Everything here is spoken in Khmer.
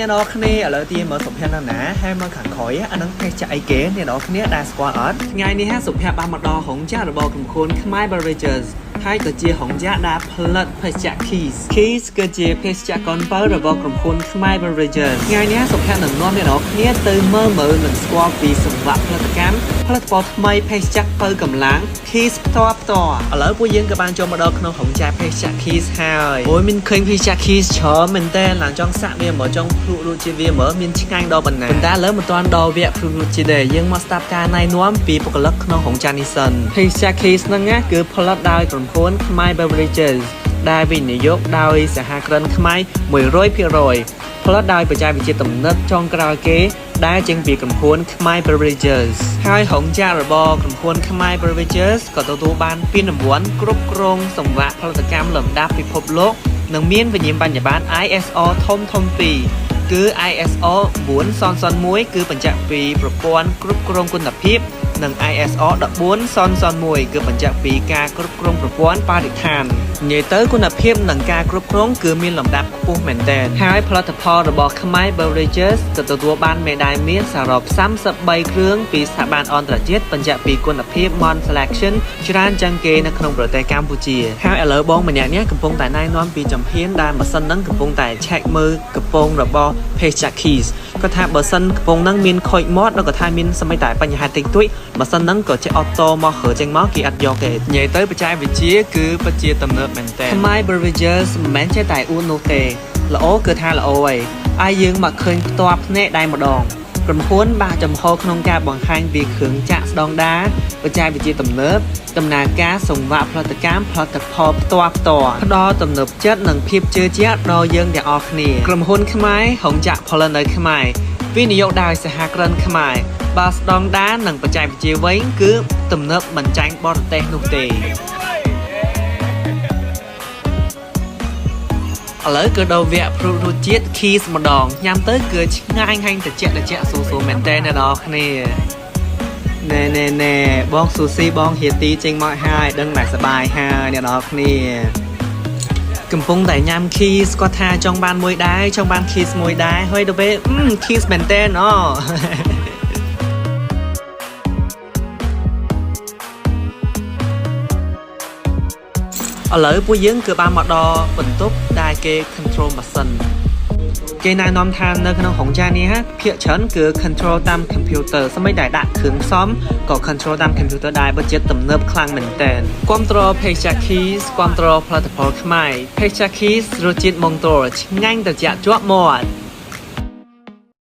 អ្នកនរគ្នាឥឡូវទាមើលសុភ័ក្រនៅណាហើយមកខាងក្រោយអានឹងភេសជ្ជៈអីគេអ្នកនរគ្នាដែលស្គាល់អត់ថ្ងៃនេះហាសុភ័ក្របានមកដល់រោងចក្ររបស់ក្រុមហ៊ុនខ្មែរ Beverages ហើយក៏ជារោងចក្រដែលផលិតភេសជ្ជៈ Keys Keys គឺជាភេសជ្ជៈកូនបើរបស់ក្រុមហ៊ុនខ្មែរ Beverages ថ្ងៃនេះសុភ័ក្រនឹងនាំអ្នកនរគ្នាទៅមើលមើលនិងស្គាល់ពីសង្វាក់ផលិតកម្មផលិតផលថ្មីភេសជ្ជៈបើកម្លាំង Keys ផ្ទាល់ផ្ទាល់ឥឡូវពួកយើងក៏បានចូលមកដល់ក្នុងរោងចក្រភេសជ្ជៈ Keys ហើយអូយមានឃើញភេសជ្ជៈ Keys ច្រើនមែនតើឡើងចង់សាក់វាមកចង់ភ្លក់រសជាតិវាមើលមានឆ្ងាញ់ដល់ប៉ុណ្ណាប៉ុន្តែឥឡូវមិនទាន់ដល់វគ្គភ្លក់រសជាតិទេយើងមកស្ដាប់ការណែនាំពីបុគ្គលិកក្នុងរោងចក្រនេះសិនភេសជ្ជៈ Keys ហ្នឹងណាគឺផលិតដោយក្រុមហ៊ុនខ្មែរ Beverages ដែលវិនិយោគដោយសហគ្រិនខ្មែរ100%ផលិតដោយបច្ចេកវិទ្យាទំនើបចុងក្រោយគេដែលចេញពីក្រុមហ៊ុនខ្មែរ Beverages ហើយរោងចក្ររបស់ក្រុមហ៊ុនខ្មែរ Beverages ក៏ទទួលបានពានរង្វាន់គ្រប់គ្រងសង្វាក់ផលិតកម្មលំដាប់ពិភពលោកនិងមានវិញ្ញាបនបត្រ ISO ធំធំពីរគឺ ISO 9001គឺបញ្ជាក់ពីប្រព័ន្ធគ្រប់គ្រងគុណភាពនិង ISO 14001គឺបញ្ជាក់ពីការគ្រប់គ្រងប្រព័ន្ធបរិស្ថាននិយាយទៅគុណភាពនិងការគ្រប់គ្រងគឺមានលំដាប់ខ្ពស់មែនទែនហើយផលិតផលរបស់ខ្មែរ Beverages ក៏ទទួលបានមេដាយមាសសរុប33គ្រឿងពីស្ថាប័នអន្តរជាតិបញ្ជាក់ពីគុណភាព Mon Selection ច្រើនជាងគេនៅក្នុងប្រទេសកម្ពុជាហើយឥឡូវបងម្នាក់នេះកំពុងតែណែនាំពីចំហៀនដែលម៉ាស៊ីនហ្នឹងកំពុងតែ check មើលកំពងរបស់ Page Keys គាត់ថាបើសិនកំពងហ្នឹងមានខូចមាត់ឬក៏ថាមានសម្បីតែបញ្ហាតិចតួចម៉ាស៊ីនហ្នឹងក៏ចេះ auto មករើចេញមកគេអត់យកទេនិយាយទៅបច្ចេកវិទ្យាគឺពិតជាទំនើបមែនតើខ្មែរ Beverages មិនមែនចេះតែអួតនោះទេល្អគឺថាល្អហើយហើយយើងមកឃើញផ្ទាល់ភ្នែកដែរម្ដងក្រុមហ៊ុនបាក់ចំហក្នុងការបង្ហាញពីគ្រឿងចាក់ស្ដង់ដារបច្ចេកវិទ្យាទំនើបដំណើរការសង្វាក់ផលិតកម្មផលិតផលផ្ទាល់ផ្ទាល់ផ្ដល់ទំនុកចិត្តនិងភាពជឿជាក់ដល់យើងទាំងអស់គ្នាក្រុមហ៊ុនខ្មែររោងចក្រផលិតនៅខ្មែរវិនិយោគដោយសហគ្រិនខ្មែរបើស្ដង់ដារនិងបច្ចេកវិទ្យាវិញគឺទំនើបមិនចាញ់បរទេសនោះទេ ឥឡូវគឺដល់វគ្គព្រុសរសជាតិ Keys ម្ដងញ៉ាំទៅគឺឆ្ងាញ់ហើយត្រជាក់ត្រជាក់ស៊ូស៊ូមែនតើអ្នកនរគ្នាណែណែណែបងស៊ូស៊ីបងហៀទីចេញមកហើយដឹងតែសប្បាយហើយអ្នកនរគ្នាកំពុងតែញ៉ាំ Keys គាត់ថាចង់បានមួយដែរចង់បាន Keys មួយដែរហើយដល់ពេល Keys មែនតើអូ ឥឡូវពួកយើងគឺបានមកដល់បន្ទប់ដែលគេ control ម៉ាស៊ីនគេណែនាំថានៅក្នុងរោងចក្រនេះហាភាគច្រើនគឺ control តាម computer សម្បីតែដាក់គ្រឿងផ្សំក៏ control តាម computer ដែរបើជាទំនើបខ្លាំងមែនទែនគាំទ្រ Pecha Keys គាំទ្រផលិតផលខ្មែរ Pecha Keys រសជាតិម៉ុងតូឆ្ងាញ់ត្រជាក់ជាប់មាត់។